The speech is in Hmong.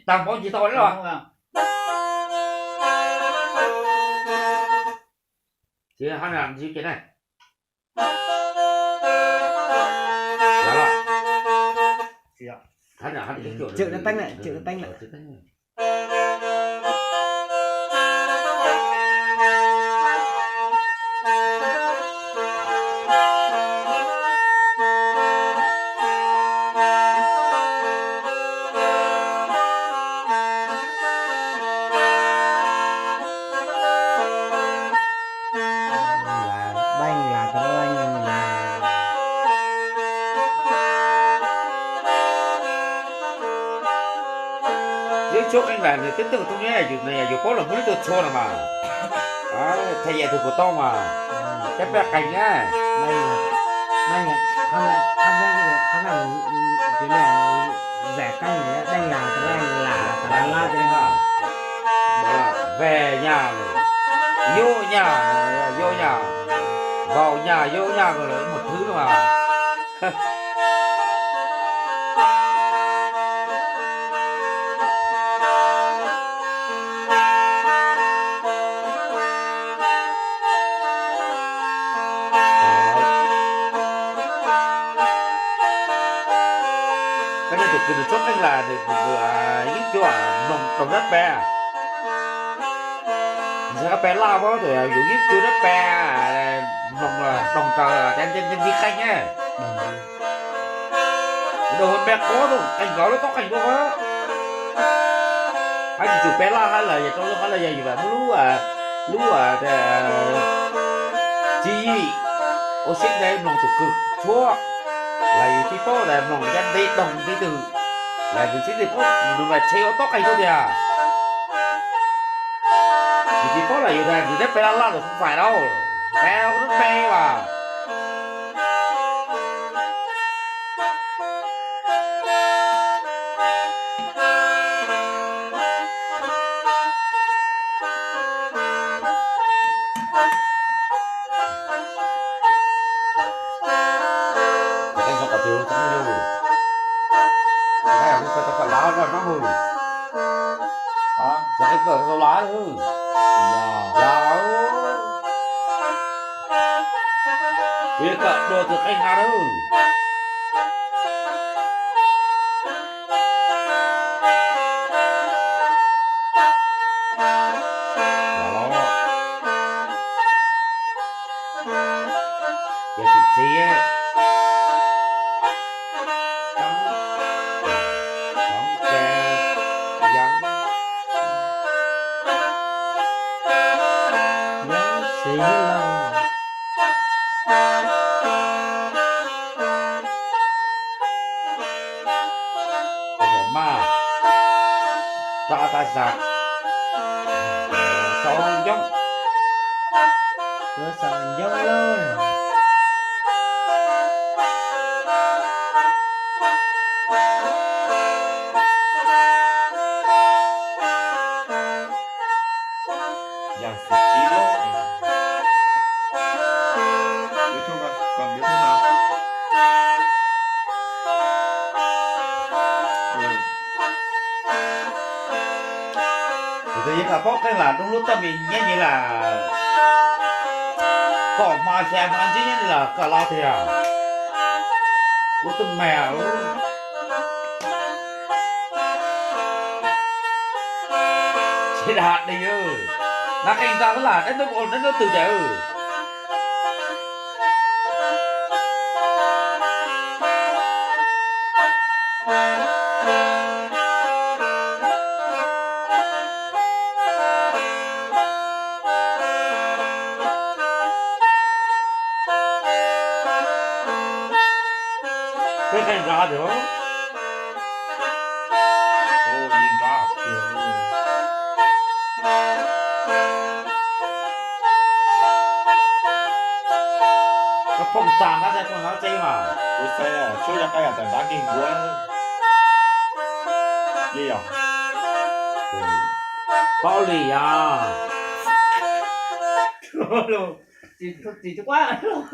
Tag npaum tsis tau los. Tswm teeb lawm, tswm teeb lawm. Yeeb tshuab qeej las nws twb twb tub nyob, yus paub los muab lub tuaj tshuab no mas. Thaij yam twg puas tau mas. Cab peb qeej na. Ve nyaj, yub nyaj, yub nyaj, vau nyaj, yub nyaj, mus thwb no mas. Koj nej tus kwv nws tshuab qeej las nws yeeb cua mloog doog dab pes. Ntxhais koj pes laj muab tus yus yeeb cua dab pes mloog doog raws nti qeej ne. Doog pes quav tus qeej nkaus lub toob qeej dua. Hab tsis tsum pes laj hab los yog rau lub hab los yog yus muab lub, lub txiv yim ua siab ntev mloog tus kwv tshuab, los yus tsis paub tas mloog yam ntev doog nti twg, los yus tsis paub nws mas tshe ua toob qeej tuaj tiag. Yus tsis paub los yus tas nws neb pes laj laj los kuv fais dau, pes lub pes mas. Kuv yuav kom dua tus qeej no nawb. Yog tsis txiv, mas, rov tas zam, xaus ncoob, xaus ncoob lauj. Yog tsis txiv lub, kuv twb yeej paub qeej las doob lub toj me nyiab nyiab las, kom hma xya hma ntsib nyiab nyiab las kom los tiag. Ua tub mag lub, tsis dag li, nab qeej nrag xwb las dab ntub, dab ntub twg tiag. Peb qeej nrad tiag. Txaj nrab saib koj nrab tseeb mas. Kuv saib tshuab yog qab yam tawm nrab kig nkuav. Li yog. Paub li yog. Tsis tsis quab lauj.